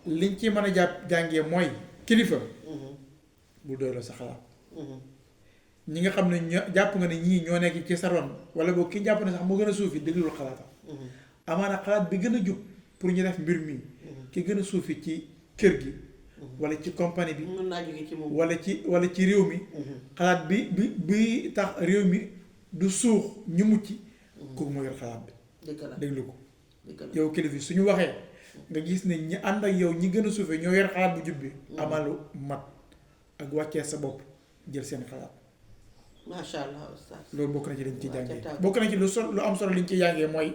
liñ ci mën a jàngee mooy kilifa. bu doyloo sa xalaat. ñi nga xam ne jàpp nga ne ñii ñoo nekk ci sa ron wala boog ki jàpp ne sax moo gën a suufi déglul xalaatam. amaana xalaat bi gën a jub pour ñu def mbir mi. ki gën a suufi ci kër gi. wala ci compagnie bi. mën naa jóge ci moom. wala ci réew mi. xalaat bi tax réew mi du suux ñu mucc. kooku moo yor xalaat bi. dëgg la déglu ko. dëgg la yow kilifa suñu waxee. nga gis ne ñi ànd ak yow ñi gën a suufee ñoo yor xalaat bu jub bi. amalu mat ak wàccee sa bopp jël seen xalaat. macha allah oustaz. loolu bokk na ci liñ ci jàngee bokk na ci lu am solo liñ ci jàngee mooy.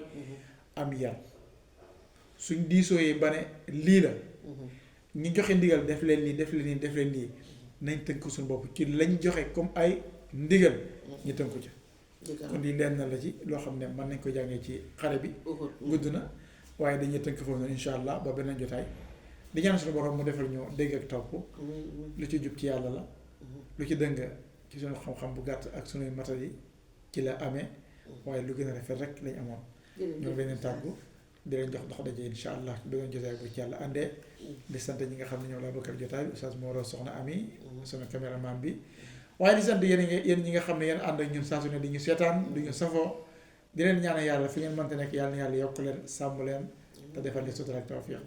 am yar suñ diisooyee ba ne lii la. ñu joxe ndigal def leen nii def leen nii def leen nii nañ tënk suñu bopp ci lañ joxe comme ay ndigal. ñu tënku ci. kon lii leen na la ci loo xam ne mën nañ ko jàngee ci xare bi. gudd na waaye dañuy tënk foofu noonu incha allah ba beneen jotaay. di ñaan suñu borom mu defal ñu dégg ak topp. lu ci jub ci yàlla la. lu ci dëng ci suñu xam-xam bu gàtt ak suñuy matal yi ci la amee. waaye lu gën a rafet rek lañ amoon. ñoo ngi leen tàggu di leen jox dox daje incha allah ci beneen jotaay bu ci yàlla àndee. di sant ñi nga xam ne ñoo laa bokkal jotaay bi oustaz Moro soxna Ami. sama caméraman bi. waaye di sant yéen ñi nga xam ne yéen ànd ak ñun saa su ne di ñu seetaan di ñu safoo di leen ñaanal yàlla fi ngeen mënte nekk yàlla na yàlla yokk leen sàmm leen te defal leen sutura ak tawfiq.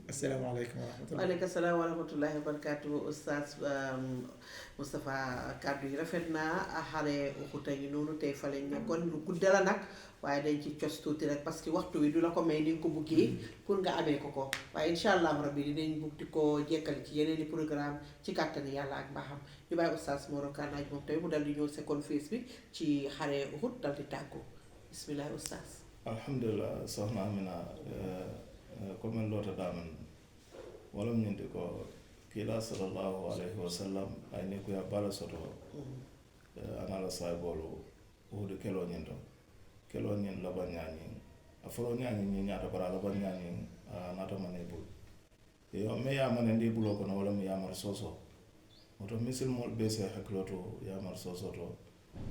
asalaamaaleykum wa rahmatulah. waaleykum salaam wa rahmatullahi wa barakaatu oustaz Moustapha kàddu yi rafet naa xare Uxud ngi noonu tey fa lañ nekkoon lu gudda la nag waaye dañ ci cos tuuti rek parce que waxtu wi du la ko may ni nga ko buggee pour nga amee ko waaye incha allah rabbi dinañ bugg di ko jekkali ci yeneen i programme ci kàttani yàlla ak mbaaxam ñu bàyyi oustaz Moro Kanaaj moom tamit mu dal di ñëw second phase bi ci xare Uxud dal di tàggoo bisimilah oustaz. alhamdulillah soxna Amina comme loota daamen walam ñinde ko kiila sallallahu alayhi wa sallam ay ni kuya bala soto anala saybolu uhudu keloo ñin to keloo ñin laban ñaañin a foloo ñaañin ñi ñaata bara laban ñaañin a naata mane bul yo me yamane ndi buloo kono wala mi yamar soso woto misilmol be se hakkilo to yamar soso to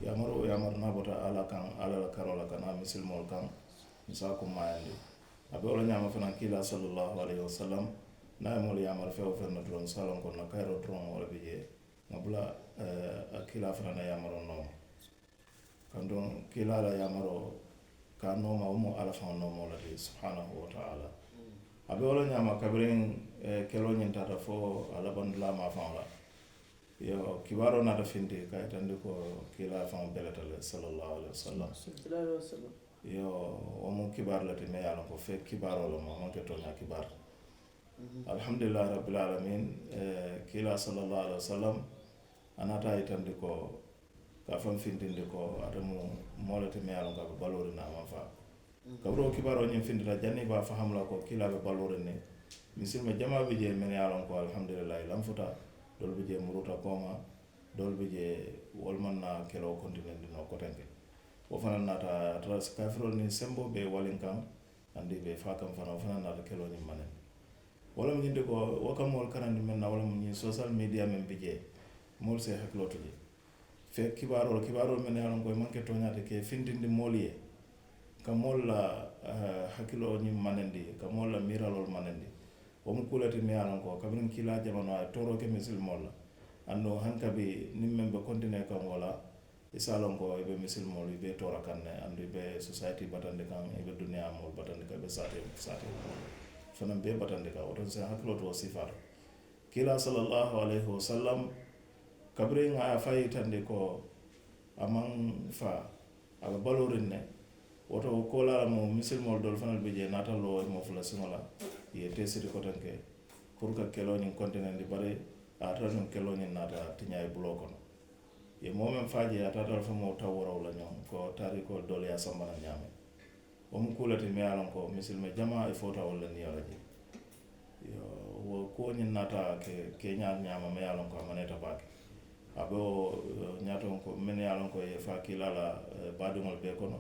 yamar nabota ala kan ala la karola kana misilmol kan misa kummayandi abe wala ñama fanan kiila sallallahu alayhi wa sallam naye moolu yamar fewo fen na doron salon kon na kayro doron wala bi jee nga bula a kiila fana na yamaro nooma kandon kiila la yamaro ka nooma wo mo ala faŋo noomo la di subhanahu wa ta'ala abe wala ñama kabirin kelo ñintata fo a labandulama faŋo la yo kibaro nata finti kayitandi ko kiila faŋo beleta le sallallahu alayhi wa sallam yo wo mu kibar le ti me ye a lon ko fe kibaro le mo manke toña kibar alhamdulillah rabbil alamin kila sallallahu alaihi wasallam anata itandi ko ka fam findinde ko adamu molete me alon ka balori na ma fa kabro kibaro nyim findita janni ba fahamla ko kila be balori ne misilme jama be je men alon ko alhamdulillah lam futa dol be je muruta koma dol be je wolman na kelo continue no ko tanke wo fana nata tras kafiro ni sembo be walin kam andi be fakam fana fana nata kelo ni manen wala mu ñinde ko wakam mol karandi men na wala mu ñi social media men bi je mol se hakloto je fe kibarol men yalon koy manke toñate ke findindi mol ye ka mol la hakilo ni manendi ka mol la miralol manendi o mu kulati me yalon ko kabrin kila jamano ay toro ke misil mol la anno hanka bi nimme be continue kam wala isalon ko be misil mol be tora kanne andu be society batande kan be dunia mol batande ka be sate fana be batande ka oto se hakilo to sifaro kila sallallahu alaihi wasallam kabri nga fayi tande ko amang fa aba balorin ne woto ko la mo misil mol dol fanal be je nata lo mo fula simola ye tesiri ko tanke pour ka kelo ni continent di bare ata no kelo ni nata tinyay bloko no ye momen faaje ata dal fa mo taworo la ñom ko tari ko dol ya sambana ñame o mu kulati me alon ko misil me jama e fota wala ni ala je yo wo ko ni nata ke ñama me alon ko maneta baake abo ñaton ko men yalon ko e fa kilala badumol be kono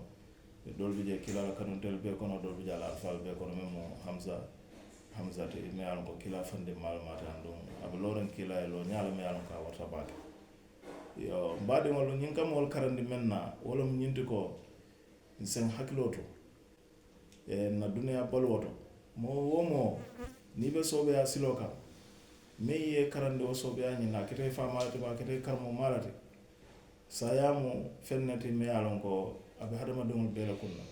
dol bi je kilala kanuntel be kono dol bi jala alfal be kono memo hamza te me yalon ko kila fande mal mata andum abo loren kila e lo ñala me yalon ko warta baake yo badumol ñin kam wol karandi menna wala mu ñinti ko sen hakiloto e na dunya balwoto mo womo ni be sobe asiloka me ye karande o sobe ani na kete famalati ba kete karmo malati sayamu fennati me alon ko abe hadama dum bela kunna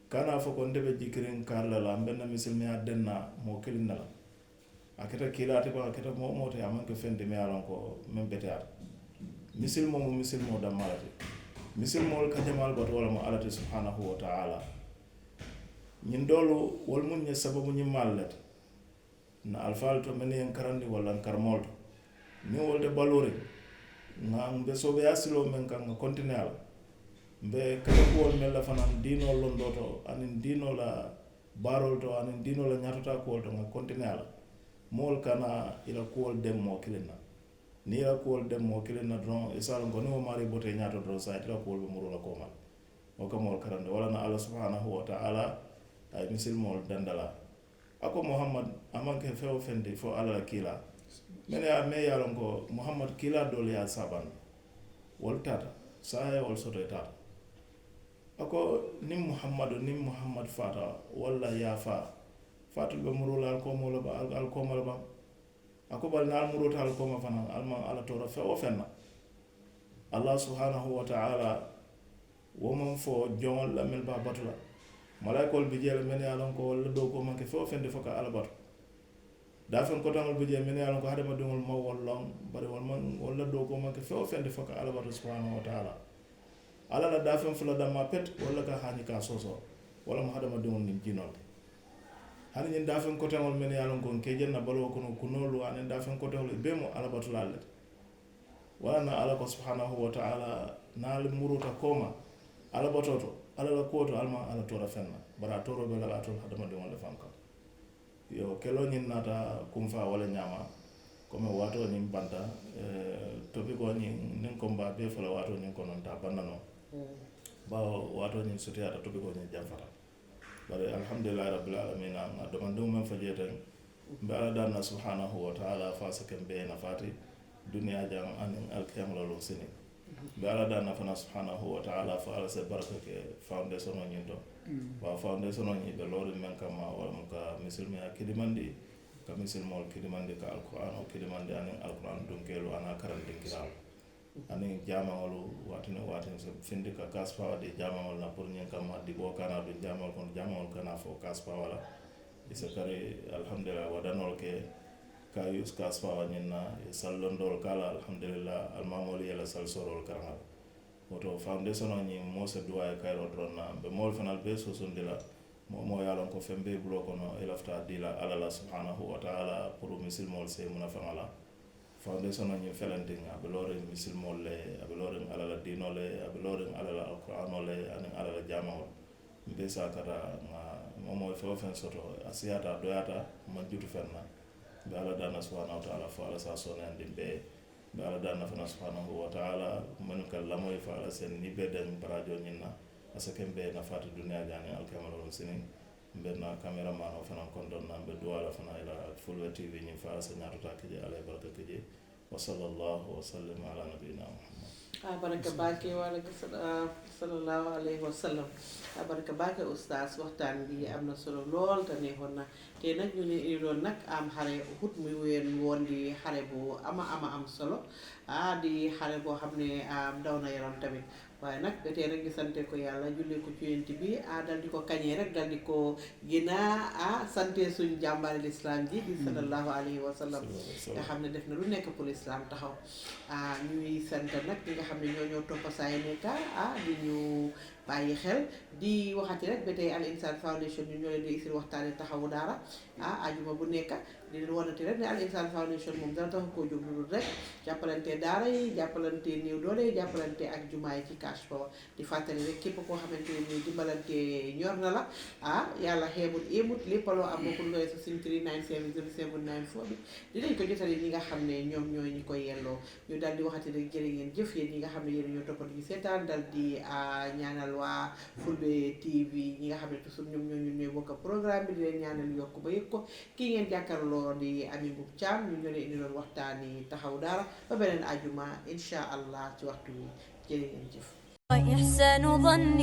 kana fo ko ndebe jikirin karla la benna misil me adenna mo kilinna la aketa kilati ba aketa mo mote amanke fende me alon ko men betar misil mo dam malati misil mo ka jamal bat wala mo alati subhanahu wa ta'ala ñin dolu wol mun ñe sababu ñi malati na alfalto men en karandi wala karmolto ni wolde balori nga be sobe asilo men kan continue ala be kala ko mel la fanan dino londoto anin dino la barol to anin dino la nyatata ko to nga continue ala mol kana ila ko dem mo kilina ni ila ko dem mo kilina don isal ngoni mo mari bote nyato do sa ila ko be murula ko mal o ka mol karande wala na Allah subhanahu wa ta'ala ay misil mol dandala ako muhammad amanke fewo fendi fo ala kila mene a me yalon ko muhammad kila dol ya saban wol tata saya wol soto tata ako nim muhammad fata walla ya fatul be murula ko mo ba al ko mo ba ako bal na muruta al ko ma fana alma ala tora fewo fenna allah subhanahu wa ta'ala wo man fo jongol la mel ba batula malaikol bi jeel men yalon ko wala do ko manke fo fende foka albat da fen ko tangol bi jeel men yalon ko hadama dungol mo wollon bari wol man wala do ko manke fo fende foka albat subhanahu wa ta'ala ala la da fen fula dama pet wala ka hani ka soso wala mo hadama dungol ni jinol hani ni da fen ko tangol men yalon ko ke jenna balo ko no kunolu anen da fen ko tangol be mo albatul alet wala na ala ko subhanahu wa ta'ala na muruta koma albatoto ala la koto alma ala tora fenna bara toro be la atol hadama de wala fanka yo kelo nyin nata kumfa wala nyama comme wato ni banta topi ko ni nin komba be fala wato ni konon ta bandano ba wato ni sotia ta topi ko ni jamfata bare alhamdulillah rabbil alamin na do man do man fajeta be ala danna subhanahu wa ta'ala fasakem be na fati dunya jam anin alqiyam la lo sini be ala danna fana subhanahu wa ta'ala fa ala se baraka ke foundation o nyindo wa foundation o nyibe lori men kama wala muka muslimi akidimandi ka muslimo kidimandi ka alquran o kidimandi anin alquran dum kelo ana karande kiral anin jama walu watine so findi ka kaspa de jama wala pour nyen kama di bo kana do jama kon jama wala kana fo kaspa wala isa kare alhamdulillah wadanol ke ka yus kaspa wanyina sallondol kala alhamdulillah almamoli yala sal sorol karanga woto foundation o nyi mosa duwa e kayro dronna be mol fanal be so sondila mo yalon ko fembe bulo kono elafta dila alala subhanahu wa ta'ala pour musulmol se munafala foundation ni felanding abelore musulmol le abelore alala dinole abelore alala alquranole ani alala jamaol mbe sakata momo fo fen soto asiata doyata man jutu fenna be ala dana subhanahu wa ta'ala fa ala sa sone andimbe be ala dana fa subhanahu wa ta'ala man kallamo fa ala sen ni beden barajo nyinna asakembe na fatu dunia jani alkamalo sinin benna cameraman o fana kondon nambe duwala fana ila Fulbe TV ni fa sa nyaato takije ala baraka kije wa sallallahu wa sallam ala nabiyina muhammad baraka bake wala sallallahu alayhi wa sallam baraka bake oustaz waxtaan bi am na solo lool te neexoon na te nag ñu ne lool nag am xare Uhud muy woon di xare bu ama am solo di xare boo xam ne daw na yaram tamit waaye nag ba tey rek ñu sante ko yàlla jullee ko ci yonent bi dal di ko kañee rek dal di ko gën a sante suñu jàmbaari lislaam ji di sallallahu alayhi wa sallam nga xam ne def na lu nekk pour lislaam taxaw ñuy sant nag ñi nga xam ne ñoo toppa saa yi nekk di ñu bàyyi xel di waxati rek ba tey Al Insaan Foundation ñu ñoo leen di isil waxtaane taxawu daara ajuma bu nekk di leen wanati rek ne Al Insaan Foundation moom dara tax koo jóg lu dul rek jàppalante daara yi jàppalante néew doole yi jàppalante ak jumaa yi ci cash power di fàttali rek képp koo xamante ne dimbalante ñor na la yàlla xeebut éemut lépp loo am bokkul looy sa suñ 3970794 bi dinañ ko jotali ñi nga xam ne ñoom ñooy ñi koy yelloo ñu dal di waxati rek jërë ngeen jëf yéen ñi nga xam ne yéen ñoo toppal ñu seetaan dal di ñaanal waa Fulbe TV ñi nga xam ne toujours ñoom ñooy bokk programme bi di leen ñaanal yokk ba yëg ko kii ngeen jàkkaarloo di Ami Mbub Thiam ñu ñoo leen indi doon waxtaani taxaw daara ba beneen ajuma insha allah ci waxtu wi jërë ngeen jëf وإحسان ظن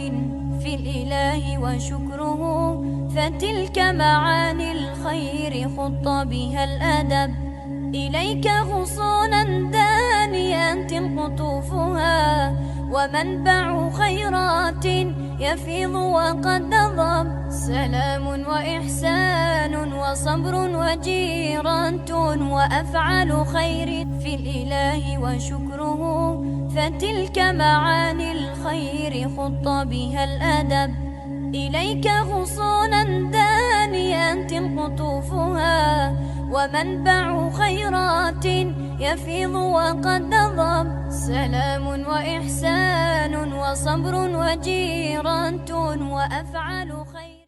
في الإله وشكره فتلك معاني الخير خط بها الأدب إليك غصونا دانيات قطوفها ومنبع خيرات يفيض وقد نضب سلام وإحسان وصبر وجيرة وأفعال خير في الإله وشكره فتلك معاني الخير خط بها الأدب إليك غصونا دانيات قطوفها ومنبع خيرات يفيض وقد نضب سلام وإحسان وصبر وجيرة وأفعال خير